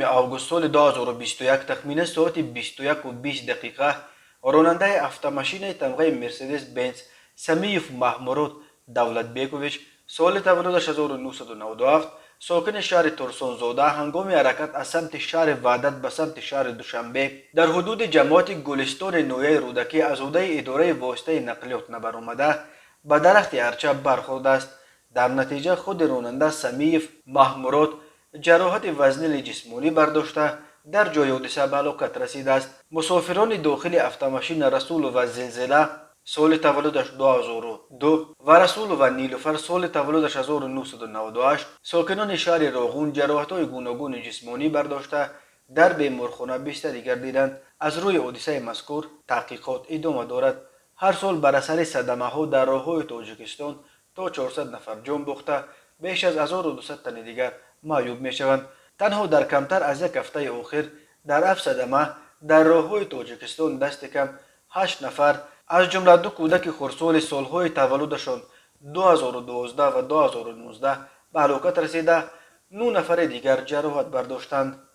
9 август соли 2021 тахминан соати 21:20 дақиқа ронандаи автомашинаи тамғаи Мерседес Бенц Самиев Маҳмурод Давлатбекович, соли таваллудаш 1997, сокини шаҳри Турсунзода, ҳангоми ҳаракат аз самти шаҳри Ваҳдат ба самти шаҳри Душанбе дар ҳудуди ҷамоати Гулистони ноҳияи Рӯдакӣ аз ҳудаи идораи воситаи нақлиёт набаромада, ба дарахти арча бархӯрдааст. Дар натиҷа худи ронанда Самиев Маҳмурод ҷароҳати вазнини ҷисмонӣ бардошта, дар ҷои ҳодиса ба ҳалокат расидааст. Мусофирони дохили автомашина Расулова Зилзила, соли таваллудаш 2002, ва Расулова Нилуфар, соли таваллудаш 1998, сокинони шаҳри Роғун, ҷароҳатҳои гуногуни ҷисмонӣ бардошта, дар беморхона бистарӣ гардиданд. Аз рӯи ҳодисаи мазкур таҳқиқот идома дорад. Ҳар сол бар асари садамаҳо дар роҳҳои Тоҷикистон то 400 нафар ҷон бохта, беш аз 1200 тани дигар маъюб мешаванд. Танҳо дар камтар аз як ҳафтаи охир дар ҳафт садама дар роҳҳои Тоҷикистон дасти кам ҳашт нафар, аз ҷумла ду кӯдаки хурдсоли солҳои таваллудашон 2012 ва 2019, ба ҳалокат расида, нӯ нафари дигар ҷароҳат бардоштанд.